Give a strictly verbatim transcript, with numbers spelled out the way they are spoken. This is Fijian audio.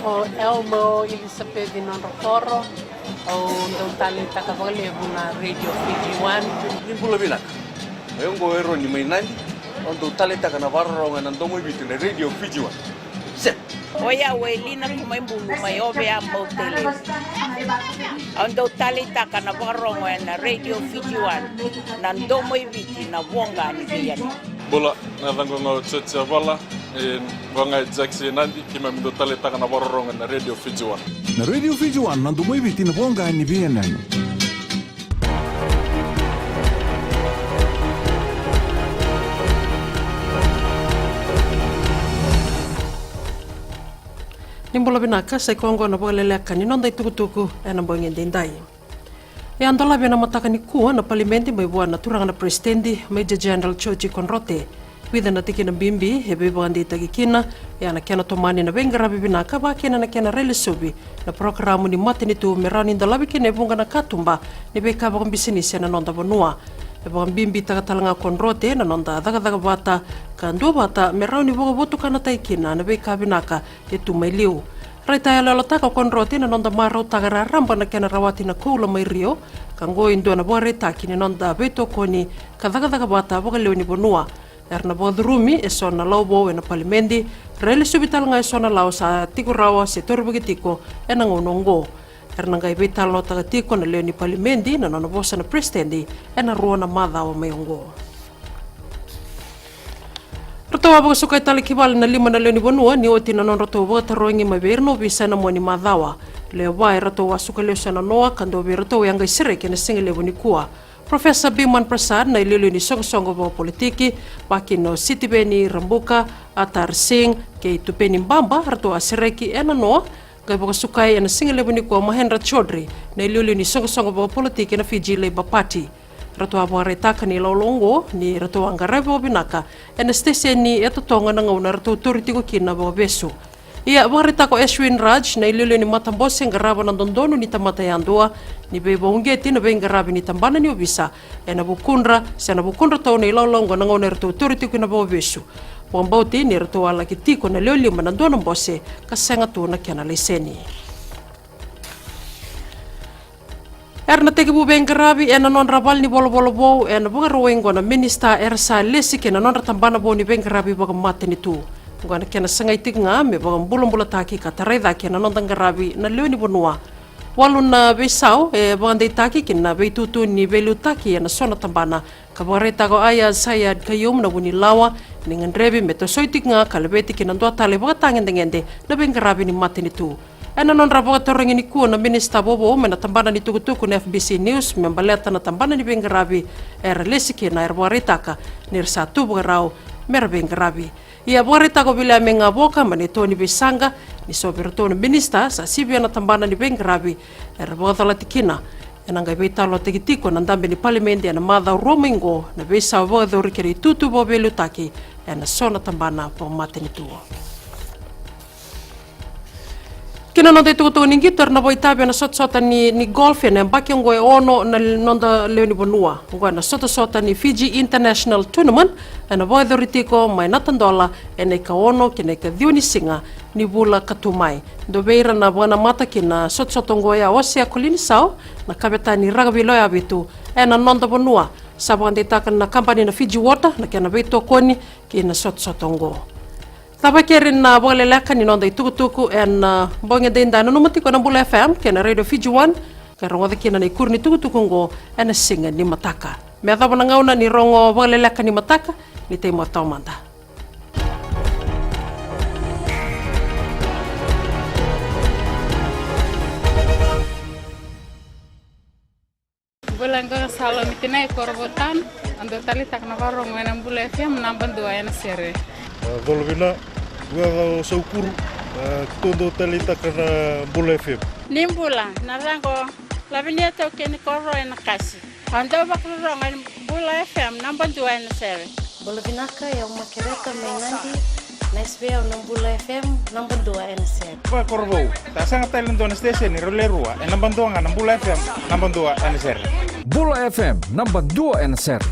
O Elmo Elisapeci Nodrokoro, au dau taleitaka vakalevu na Radio Fiji One. Ni bula vinaka. O yau oqo o Eroni mai Nadi, au dau taleitaka na vakarorogo ena domo i Viti na Radio Fiji One. Set. O yau o Elina Kumaibulu mai Ovea, Bau Tele. Au dau taleitaka na vakarorogo ena Radio Fiji One, na domo i Viti, na voqa ni veiyanuyanu. Bula, na yacaqu ga o Joji Avala, e, vaka ga e Jackson Nadi, keimami dau taleitaka na vakarorogo ena Radio Fiji One. Na Radio Fiji One, na domo i Viti, na voqa ni veiyanuyanu. Ni bula vinaka, sa i koya oqo na vakaleleka ni noda itukutuku ena bogi edaidai. E a dolavi ena mataka nikua na palimedi mai vua na turaga na peresitedi, Major General George Konrote, vica na tikina bibi e veivakadeitaki kina, e a na kena tomani na veiqaravi vinaka, vakakina na kena railesuvi na parokaramu ni matanitu me rawa ni dolavi kina e vuqa na katuba ni veika vakabisinisi ena noda vanua. E vakabibitaka tale ga o Konrote na noda cakacaka vata ka duavata me rawa ni vakavotukanataki kina na veika vinaka e tu mai liu. Raitayaloyalotaka o Konrote na noda marautaka raraba na kena rawati na koula mai Rio, ka oqo e dua na vakaraitaki ni noda veitokoni ka cakacaka vata vakalewe ni vanua. Era na vakacurumi eso na lawa vou ena palimedi, railesuvi tale ga eso na lawa sa tiko rawa se torivaki tiko ena gauna oqo. Era na qai veitalanoataka tiko na lewe ni palimedi na nona vosa na peresitedi ena rua na macawa mai oqo. Ratou a vakasukai tale ki vale na lima na lewe ni vanua ni oti na nodratou vakatarogi mai vei ira na ovisa ena mua ni macawa. Lewe va eratou a suka lesu ena noa ka dua vei iratou e a qai sereki ena sigalevu nikua. Professor Biman Prasad na iliuliu ni soqosoqo vakapolitiki, vakakina o Sitiveni Rabuka, Atar Singh kei Tupeni Baba, ratou a sereki ena noa, qai vakasukai ena sigalevu nikua o Mahendra Chaudhry na iliuliu ni soqosoqo vakapolitiki na Fiji Labour Party. Ratou a vakaraitaka na ilawalawa oqo ni ratou a qaravi vakavinaka ena siteseni e totoka na gauna ratou tauri tiko kina vakavesu. Ia, vakaraitaka o Ashwin Raj na iliuliu ni matabose qarava na dodonu ni tamata yadua ni veivakauqeti na veiqaravi ni tabana ni ovisa ena vukudra, se na vukudratou na ilawalawa oqo na gauna eratou tauri tiko kina vakavesu. Vakabauti ni ratou a laki tiko na lewe lima na dua na bose ka sega tu na kena laiseni. Era na tekivu veiqaravi ena nodra vale ni volavola vou ena Vakarauwai oqo na minisita era sa lesi kei na nodra tabana vou ni veiqaravi vakamatanitu. Oqo na kena sagai tiko ga me vakabulabulataki ka tarai cake na noda qaravi na lewe ni vanua. Walu na veisau e vakadeitaki kina veitutu ni veiliutaki ena so na tabana, ka vakaraitaka o Aiyaz Sayed-Khaiyum na vunilawa ni gadrevi me tosoi tiko ga ka laveti kina dua tale vakatagedegede na veiqaravi ni matanitu. Ena nodra vakatarogi nikua na minisita vovou mai na tabana ni tukutuku na F B C News me baleta na tabana ni veiqaravi era lesi kina, era vakaraitaka ni ra sa tu vakarau me ra veiqaravi. Ia, vakaraitaka o Viliame Gavoka mai na ito ni veisaqa ni so vei iratou na minisita sa sivia na tabana ni veiqaravi era vakacalati kina. Ena qai veitalanoataki tiko na dabe ni palimedi ena macawa rua mai oqo na veisau vakayacori kei na itutu vakaveiliutaki ena so na tabana vakamatanitu. Kei na noda itukutuku ni qito, era na vakaitavi ena sotasota ni, ni golf ena yabaki oqo e ono na noda lewe ni vanua. Oqo ena sotasota ni Fiji International Tournament ena vakayacori tiko mai Natadola ena ikaono ki na ikaciwa ni siga ni vula ka tu mai. Dua vei ira na vakanamata ki na sotasota oqo o ya o Osea Kolinisau, na kavetani rakavi loya vitu ena noda vanua. Sa vakadeitaka na kabani na Fiji Water na kena veitokoni ki na sotasota oqo. Cava keri na vakaleleka ni noda itukutuku ena bogi edaidai. Nanuma tiko na Bula F M kei na Radio Fiji One, ka rogoca kina na ikuri ni tukutuku oqo ena siga ni mataka. Me yacova na gauna ni rogo vakaleleka ni mataka, ni tei mata mada. Bula, qo ga Salomi Tinai Korovotan, au dau taleitaka na vakarorogo ena Bula F M naba dua ena sere. A, colo vina, qo ga o Saukuru, a, keitou dau taleitaka na Bula F M. Ni bula, na yacaqu o Lavinia Taukei ni Koro ena Kasi. Au dau vakarorogo ena Bula F M naba dua ena sere. Bula vinaka, o yau Makereta mai Nadi, na S V O na Bula F M naba dua ena sere. Vakakorovou, sa sega tale e dua na siteseni rau le rua, e naba dua ga na Bula F M naba dua ena sere. Bula F M naba dua ena sere.